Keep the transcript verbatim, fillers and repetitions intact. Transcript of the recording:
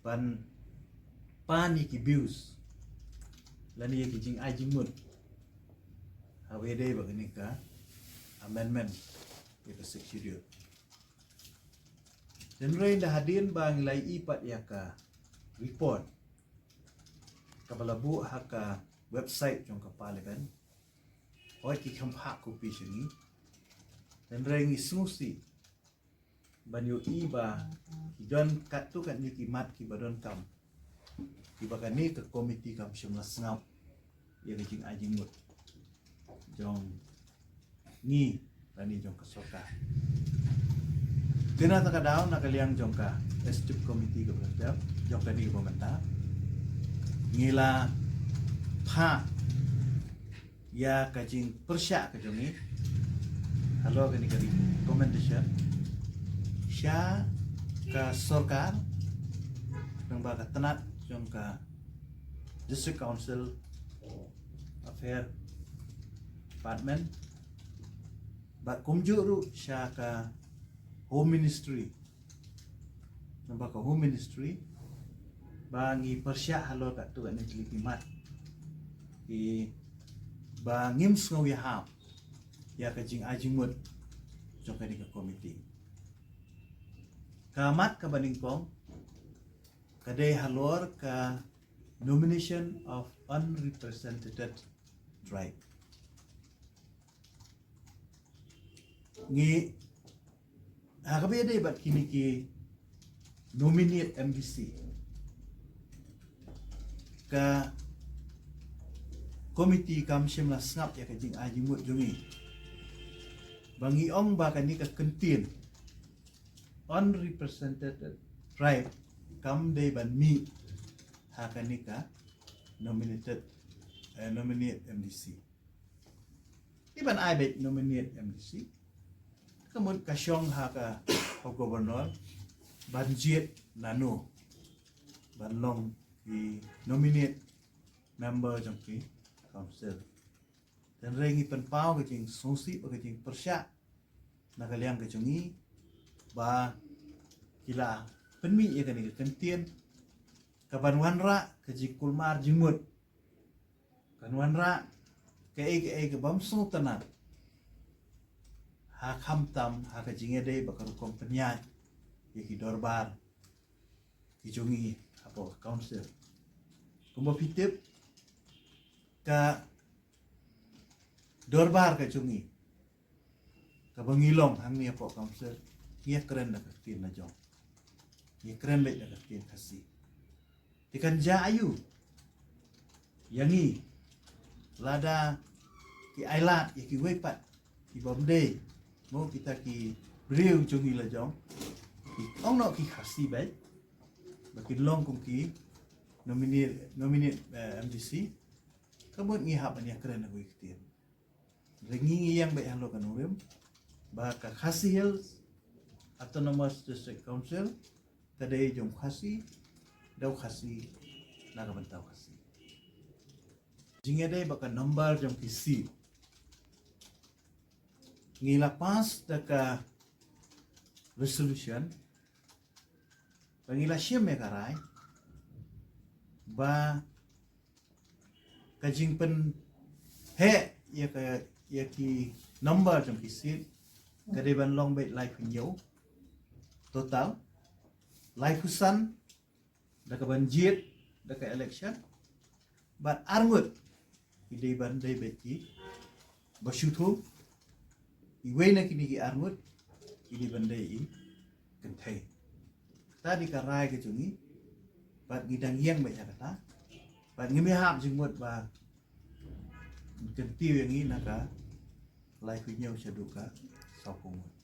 ban pan ïa ki views lane ïa ki jingai jingmut ha kaba ïadei bad kane ka amendment ïa ka Sixth Schedule. Hynrei hadien ba ngi la ïohi pat ïa ka report kaba la buh ha ka website jong ka Parliament, hooid ki kham phah copy sha ngi. Hynrei ngi sngewsih ban ïohi ba ki don katto katne ki mat kiba donkam, kiba kane ka komiti kam shym la sngap ïa ka jingai jingmut jong ngi lane jong ka sorkar. Te na kata ka daw, na ka liang jong ka Executive Committee kaba la dep jong kane kaba mynta, ngi la phah ïa ka jingpyrshah ka jong ngi halor kane ka recommendation sha ka sorkar, nangba ka tnat jong ka District Council Affair Department, bad kumjuh ruh sha ka Home Ministry, nangba ka Home Ministry, ba ngi pyrshah halor katto katne tylli ki mat kiba ngim sngew ïahap ïa ka jingai jingmut jong kane ka komiti. Ka mat kaba nyngkong ka dei halor ka nomination of unrepresented tribe. Ngi, ha kaba ïadei bad kine ki nominate M D C, ka komiti kam shym la sngap ïa ka jingai jingmut jong ngi. Ba ngi ong ba kane ka kyntien unrepresented tribe kam dei ban mih ha kane ka nominated, eh, nominate M D C. Ki ban ai beit nominate M D C, ka mut ka shong ha ka, ha governor ban jied nano ban long ki nominate member jong ki council. Hynrei ngi pynpaw ka jingsngewsih bad ka jingpyrshah na ka liang ka jong ngi ba ki la pynmih ïa kane ka kyntien kaban wanrah ka jingkulmar jingmut, kan wanrah kaei kaei ka bym sngewtynnat, ha khamtam ha ka jingïadei bad ka rukom pynïaid ïa ki dorbar ki jong ngi hapoh ka council. Kumba phi tip, ka dorbar ka jong ngi kaba ngi long hangne hapoh council, ngi ïakren da ka ktien la jong, ngi ïakren beit da ka ktien Khasi. Te kan jia aïu ïa ngi lada ki ailad ïa kiwei pat ki bym dei, mo, kita ki briew jong ngi la jong, ki ong noh ki Khasi beit ba kin long kum ki nominee, nominee, eh, M D C, ka mut ngi hap ban ïakren ha kawei ka ktien. Hynrei ngi ngi ïeng beit halor ka nongrim ba ka Khasi Hills Autonomous District Council ka dei jong Khasi, da u Khasi, na ka bynta u Khasi. Jingïadei bad ka number jong ki seat, ngi la pass da ka resolution ba ngi la shim ïa ka rai ba ka jingpynheh ïa ka, ïa ki number jong ki seat ka dei ban long beit laiphew hynñiew total, laiphew san da kaban jied da ka election, bad arngut ki dei ban dei beit kiba shu thung, iwei na kine ki arngut ki dei ban dei i kynthei. Kata dei ka rai ka jong ngi, bad ngi dang ïeng beit ha kata, bad ngim ïahap jingmut ba kyntiew ïa ngi na ka laiphew hynñiew shaduh ka sawphew ngut.